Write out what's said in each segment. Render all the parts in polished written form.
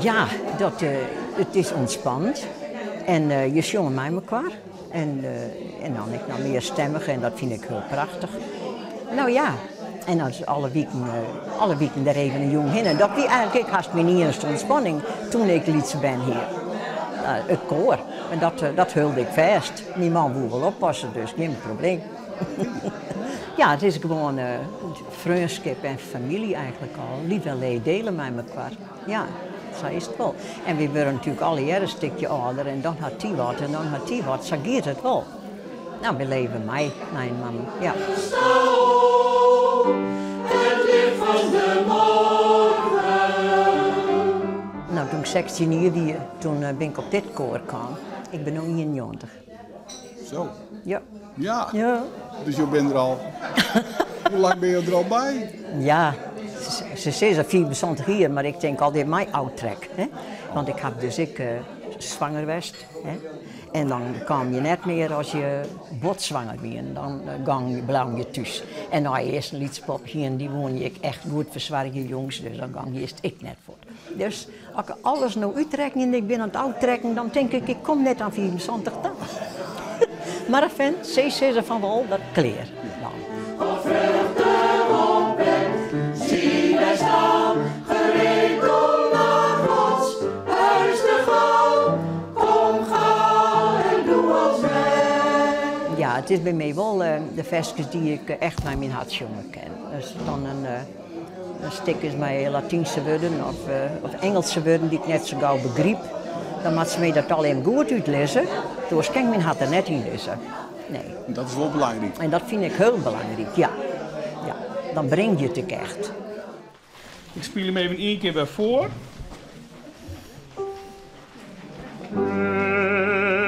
Ja, dat, it is ûntspannend en je sjonge mei mekoar en, en dan ek noch mearstimmich en dat fyn ik hiel prachtich. No ja, en as alle wiken, alle wiken der even in jûn hinne. Dat wie eigenlik ek hast myn iennichste ûntspanning toen ik lytse bern hie. It koar. En dat, dat hold ik fêst. Myn man woe wol oppasse, dus gjin probleem. Ja, it is gewoan freonskip en famylje eigenlik al. Lief en leed dele mei mekoar. Ja, sa is it wol. En wy wurde natuerlik allegear in stikje âlder en dan hat dy wat en dan hat dy wat. Sa giet it wol. No, wy leve mei, mei in man, ja. Sta op, het licht van de morgen. No, toen ik 16 jier wie, toen bin ik op dit koar kaam. Ik bin no 91. Zo. Ja. Ja. Ja. Dus jo binne der al. Hoe lang binne jo der al by? Ja, se sizze 75 jier, mar ik tink altyd mei ôftrek. Hè? Want ik haw dus ek swanger west. Hè? En dan kaam je net mear as je bot swanger wienen, dan gong, bleaun je thús. En nei earst in lyts pop hienen, dy woenen je ek echt goed fersoargje jûns, dus dan gong je earst ek net fuort. Dus as ik alles no útrekken en ik bin oan it ôftrekken, dan tink ik, ik kom net oan 75 ta. Mar enfin, se sizze fan wol, dat klear dan. Op vreugde opwekt, zie wij staan, gereed om naar Gods huis te gaan. Kom, ga en doe als wij. Ja, it is by my wol de ferskes dy't ik echt mei myn hert sjonge kin. As it dan in stik is mei Latynske wurden of Ingelske wurden dy't ik net sa gau begryp, dan moat se my dat al even goed útlizze, oars kin ik myn hert der net yn lizze. Nee. Dat is wol belangryk. En dat fyn ik hiel belangryk, ja. Ja, dan bring je it ek echt. Ik spylje him even ien kear wer foar.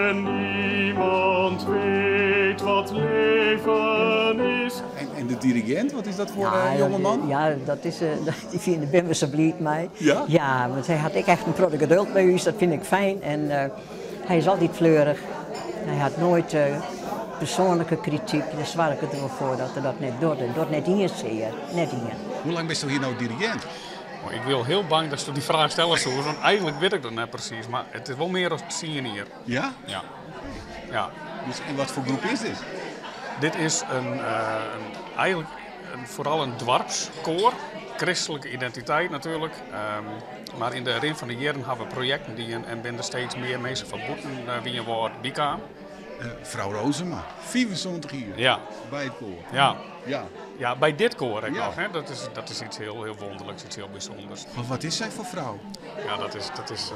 En niemand weet wat leven is. En de dirigint, wat is dat foar in jongeman? Ja, dat is, dy fine, dêr binne we sa bliid mei. Ja? Ja, want hy hat ek echt in protte geduld mei ús, dat fyn ik fijn. En hy is altyd fleurich. Hy hat noait persoanlike krityk. Dêr soarget er wol foar dat er dat net docht. It docht net ien sear, net ien. Hoe lang bisto hjir no dirigint? Oh, ik wie al hiel bang datsto dy fraach stelle soest, want eigenlik wit ik dat net presys, mar it is wol mear as tsien jier. Ja? Ja. Ja. Dus, en wat foar groep is dit? Dit is in, in, eigenlik in, foaral in doarpskoar, kristlike identiteit natuerlik. Mar yn de rin fan de jierren hawwe we projekten dien en binne der steeds mear minsken fan bûten Wynjewâld bykaam. Frou Rozema, 75 jier Ja. by it koar. Ja. Ja. Ja, by dit koar ek Ja. noch. Hè. Dat is iets hiel, hiel wûnderliks, iets hiel bysûnders. Maar wat is sy foar frou? Ja, dat is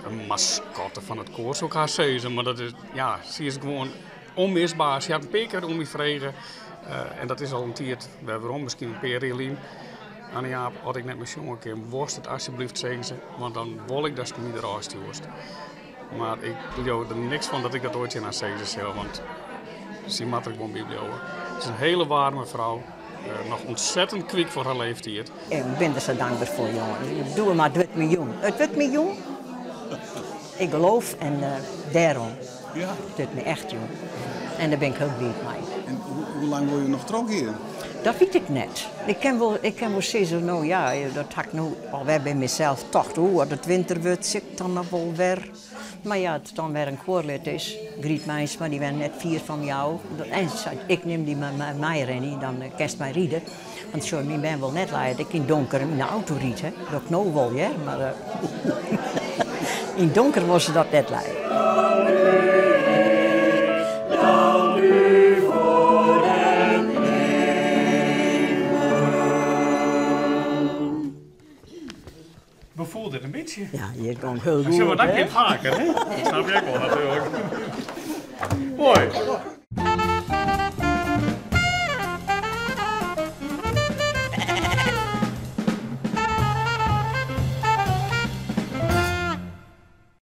in maskotte fan it koar, soe ik hast sizze. Mar dat is, ja, sy is gewoan ûnmisber. Sy hat in pear kear oan my frege, en dat is al in tiid wer werom, miskien in pear jier lyn. Anne Jaap, as ik net mear sjonge kin, wolst it asjebleaft sizze, want dan wol ik datst my derôf stjoerst. Mar ik leau der niks fan dat ik dat oait tsjin har sizze sil, want sy moat der gewoan by bliuwe. Se is in hiele waarme frou, noch ûntsettend kwyk foar har leeftiid. Ik bin der sa dankber foar, jonge. Doe mar, it wurdt my jûn. It wurdt my jûn. Ik geloof en dêrom. Ja. It wurdt my echt jûn. En dêr bin ik hiel bliid mei. En hoe lang wolle jo noch trochgean? Dat wit ik net. Ik kin wol, ik kin wol sizze, no ja, dat ha ik no alwer by mysels tocht. Oeh, as it winter wurdt, sil ik dan noch wol wer. Mar ja, as it dan wer in koarlid is, Griet Meinsma, dy wennet net fier fan my ôf. En sei, ik nim dy mar mei, Rennie, dan kinst mei ride. Want sjoch, myn bern wol net lije dat ik yn it donker yn de auto ryd, hè. Dat doch ik no wol, hear, mar yn it donker wol se dat net lije. Dank u voor het leven. Befoel dit in bytsje? Ja, hjir gong hiel goed. Sjoch, dan kin it faker, hè? Dat snap ik wol natuerlik. Moai.